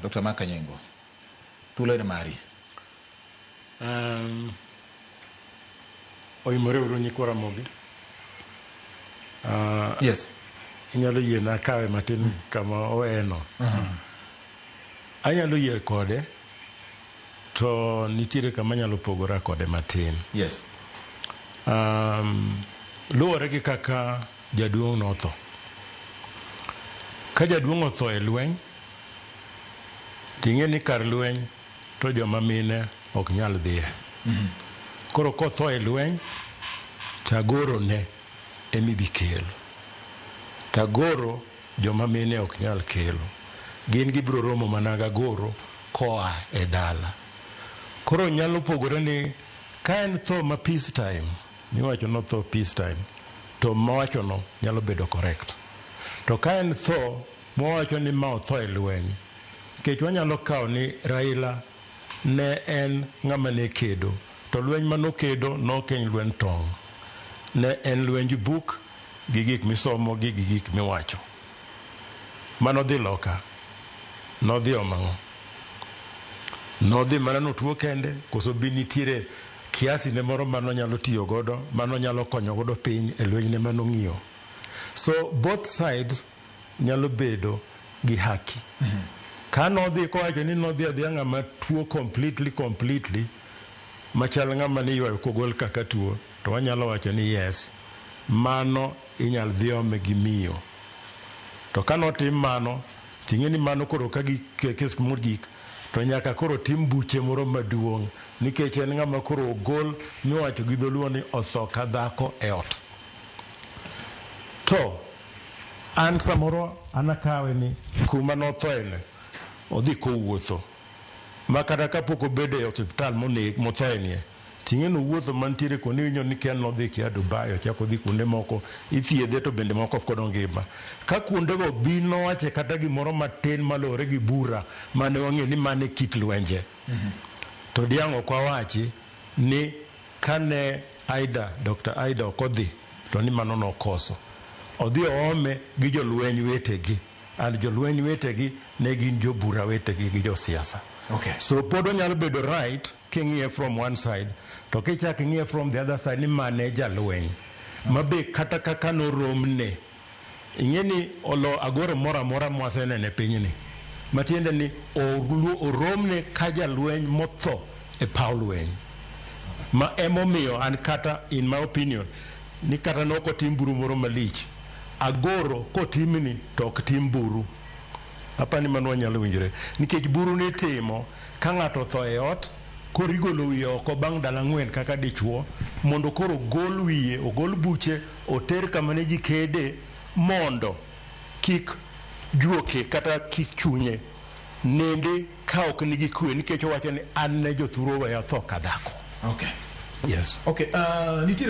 Dr. Mark Kanyengo, thuolo en mari. Oimore uru nyikwa Ramogi. Yes. Inyalo yiena kawe matin kama oweno. Anyalo yie kode, to nitiere kama anyalo pogora kode matin. Luwore gi kaka jaduong' notho. Ka jaduong' otho e lweny, ting'e ni kar lweny to joma mine ok nyal dhiye. Koro kotho e lweny, tagoro ne emibi kelo. Tagoro joma mine ok nyal kelo. Gin gibiro romo mana gagoro koa e dala. Koro nyalo pogore ni ka en tho ma peace time, miwacho notho peace time, to mawachono nyalo bedo correct. To ka en tho mawacho ni ma otho e lweny, nikech wanyalo kawo ni Raila ne en ng'ama ne kedo, to lweny manokedo nok en lweny tong'. Ne en lwenj buk gi gik misomo gi gik miwacho. Manodhi loka, nodhi omo ang'o? Nodhi mana notuo kende, koso bi nitiere kiasi ne moro manonyalo tiyo godo, manonyalo konyo godo piny e lweny ne manong'iyo. So both sides nyalo bedo gi haki. Ka nodhi kowacho ni nodhi adhiya ng'ama tuo completely completely, machal ng'ama niywayo kogol kaka tuo, to wanyalo wacho ni yes, mano inyal dhi ome gi miyo. To ka notim mano, ting'e ni mano koro ka gi kes mogik, to nyaka koro tim buche moro maduong' nikech en ng'ama koro ogol miwacho gi dholuo ni otho ka dhako e ot. To an samoro an akawe ni kuma nothoene odhi kowuotho ma kata kapok obedo e osiptal moneg mothoenie ting'e nowuotho mantiere kuonde iwinjo ni kia nodhi kia Dubai ochako odhi kuonde moko ithiedhe to bende moko ok ngima ka kuondego bi nowache kata gimoro matin maluwore gi bura mane wang'eyo ni mane kit lwenje to diang' ok wawachi ni kane Aida Dr. Aida ok odhi to ni mano nokoso odhi oome gi jolweny wetegi and jolweny wetegi ne gin jobura wetegi gi josiasa. So pod onyalo bedo right king'iye from one side to kichak ing'iye from the other side ni mane jalweny ma be kata kaka noromne ing'e ni olo agoro moro amora mwaseneno e pinyni matiende ni oromne ka jalweny motho e paw lweny ma emomiyo an kata in my opinion ni kata nok otim buru moro malich agoro kotimni to ok tim buru apani mano wanyalo winjore nikech buru nitimo ka ng'ato otho e ot koro igolo wiye oko bang' ndalo 4 kaka dichuo mondo koro ogol wiye ogol buche oter kama ne ji kede mondo kik juoke kata kik chunye nende ka ok nigi kwe nikech owacho ni an ne jothuro weya tho ka dhako. Yes. Okay, nitiere